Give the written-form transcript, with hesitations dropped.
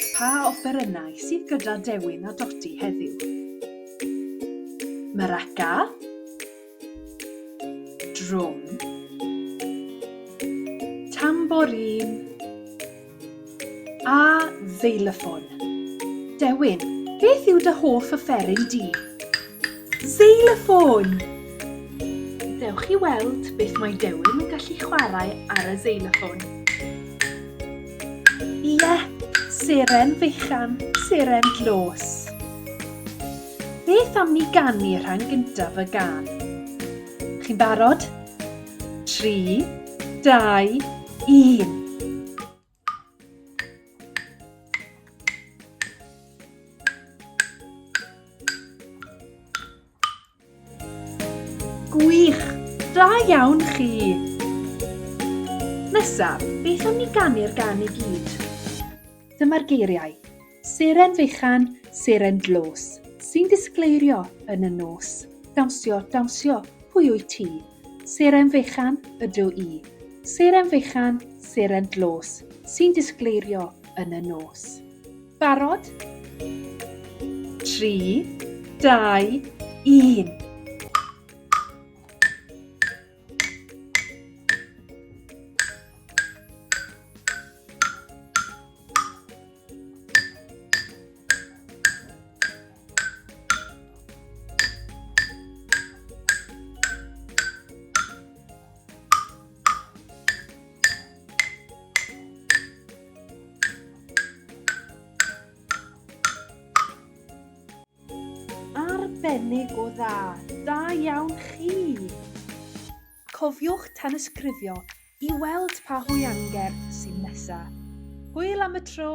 weld pa offerynnau sydd gyda Dewin a Doti heddiw. Maraca, drwm, tamborin a xylophone. Dewin, beth yw dy hoff offeryn di? Xylophone! Dewch i weld beth mae Dewin yn gallu chwarae ar y xylophone. Ie, seren fechan, seren dlos. Beth am ni ganu rhan gyntaf y gân? Chi'n barod? 3, 2, 1. Gwych! Da iawn chi! Nesaf, beth am ni ganu'r gan i gyd? Dyma'r geiriau. Seren fechan, seren dlos, sy'n disgleirio yn y nos. Dawnsio, dawnsio, pwy wyt ti? Seren fechan ydw i. Seren fechan, seren dlos, sy'n disgleirio yn y nos. Barod? 3, 2, 1. Arbennig o dda! Da iawn chi! Cofiwch tanysgrifio i weld pa hwiangerdd sydd nesa. Hwyl am y tro!